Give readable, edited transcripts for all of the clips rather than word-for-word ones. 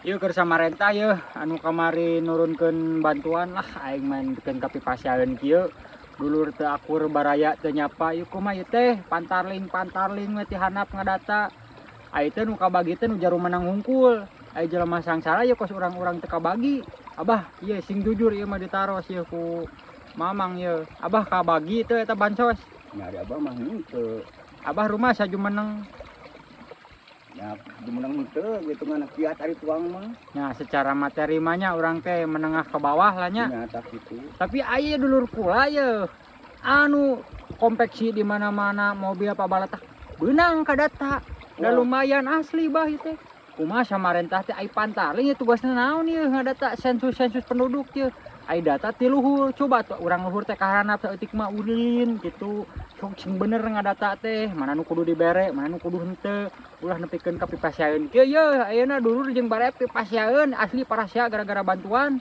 Ieu keur samarentah yeuh anu kamari nurunkeun bantuan lah, aing main bikin kapipasiaeun kieu. Dulur teu akur, baraya teu nyapa. Ieu kumaha ieu teh, pantarling pantarling we ti handap ngadata. Ai teh nu kabagi teh nu jaru menang hungkul. Ai jelema sangsara ieu kos urang-urang teu kabagi. Abah, ieu sing jujur, ieu mah ditaros ieu ku Mamang ieu. Abah kabagi teu eta bansos? Nya ari abah mah henteu. Abah rumah sajumeneng? Ya jumeneng henteu gitu, ngan kiat ari tuang mah. Nah, secara materi mah nya urang teh menengah ke bawah lah nya. Nya tah kitu. Tapi aya dulur kula ye anu konveksi di mana-mana, mobil apa balatak beunang kadata. Da Wah. lumayan asli, Bah, ieu teh. Kumaha samarentah teh, ai pantarling ieu tugasna naon ieu ngadata sensus-sensus penduduk ieu? Ai data ti luhur, coba tuh urang luhur teh kahanap saeutik mah ulin gitu. Sok sing bener ngadata teh, mana nu kudu dibere, mana nu kudu henteu. Ulah nepikeun ka pipasiaeun kieu ye, ayeuna dulur jeung baraya pipasiaeun asli, parasea gara-gara bantuan.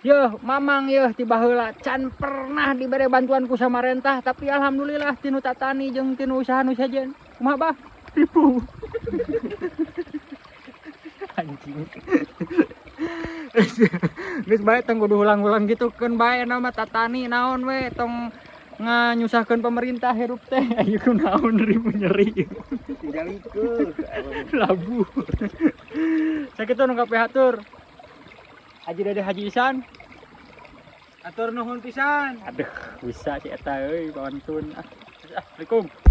Yeuh, Mamang yeuh ti baheula can pernah dibere bantuan ku samarentah, tapi alhamdulillah tinu tatani jeung tinu usaha nu sejen. Kumaha, Bah? Ribu. Anjing. Geus bae, tong kudu ulang-ulang gitu keun bae nama tatani naon we, tong nganyusahkeun pemerintah hirup teh. Ayo, kunaon ribu, nyeri. Tinggalikeun. Labu. Sakitu nu kapihatur. Haji Dede, Haji Isan. Atur nuhun pisan. Aduh, bisa si eta euy pantun. Ah, Assalamualaikum.